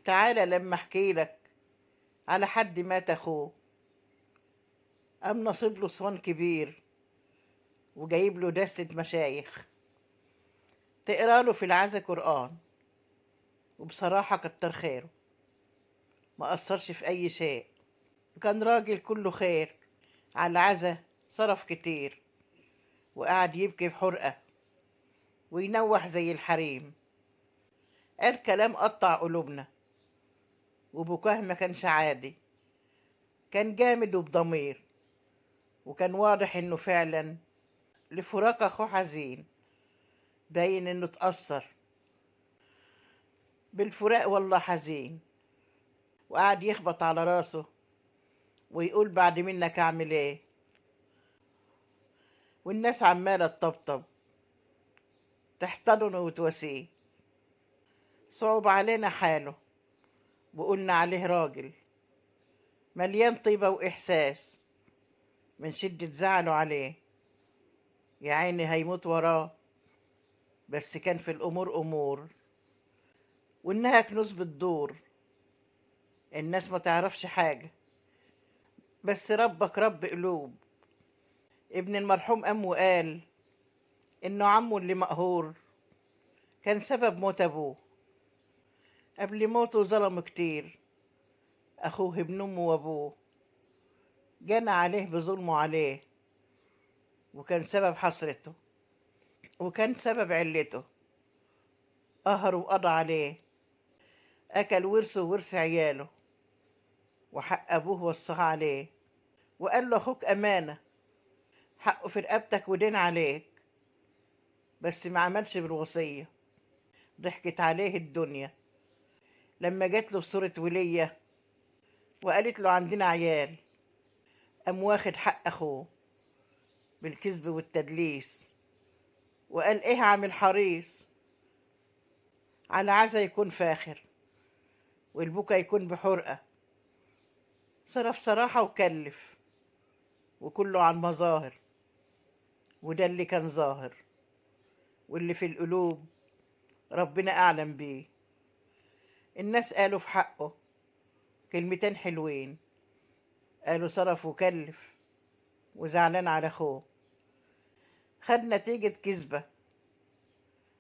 تعالى لما احكي لك على حد مات اخوه، قام نصيب له صوان كبير وجايب له دستة مشايخ تقرا له في العزا قرآن، وبصراحة كتر خيره ما قصرش في أي شيء، وكان راجل كله خير. على العزا صرف كتير وقعد يبكي بحرقة وينوح زي الحريم، قال كلام قطع قلوبنا، وبكاه ما كانش عادي، كان جامد وبضمير، وكان واضح انه فعلا لفراق اخوه حزين، باين انه اتأثر بالفراق والله حزين، وقعد يخبط على راسه ويقول بعد منك اعمل ايه، والناس عمالة تطبطب تحتضنه وتواسيه. صعب علينا حاله وقلنا عليه راجل مليان طيبة وإحساس من شدة زعله عليه، يا عيني هيموت وراه، بس كان في الأمور أمور، وإنها كنوز بتدور، الناس ما تعرفش حاجة، بس ربك رب قلوب. ابن المرحوم قام وقال إنه عمه اللي مقهور كان سبب موت أبوه، قبل موته ظلمه كتير أخوه ابن أمه وأبوه، جنى عليه بظلمه عليه، وكان سبب حسرته وكان سبب علته، قهر وقضى عليه، أكل ورثه وورث عياله، وحق أبوه وصاه عليه، وقال له أخوك أمانة، حقه في رقبتك ودين عليك، بس ما عملش بالوصية، ضحكت عليه الدنيا لما جات له بصورة ولية وقالت له عندنا عيال، قام واخد حق أخوه بالكذب والتدليس، وقال إيه عامل حريص على عزا يكون فاخر والبكا يكون بحرقة، صرف صراحة وكلف وكله عن مظاهر، وده اللي كان ظاهر واللي في القلوب ربنا أعلم بيه. الناس قالوا في حقه كلمتين حلوين، قالوا صرف وكلف وزعلان على أخوه، خد نتيجة كذبة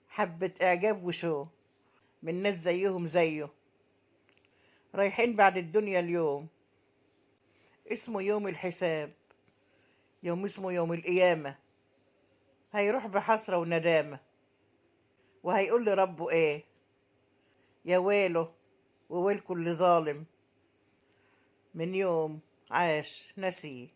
حبة إعجاب وشو من ناس زيهم زيه، رايحين بعد الدنيا اليوم اسمه يوم الحساب، يوم اسمه يوم القيامة، هيروح بحسرة وندامة وهيقول لربه ايه، يا ويله وويل كل ظالم من يوم عاش نسيه.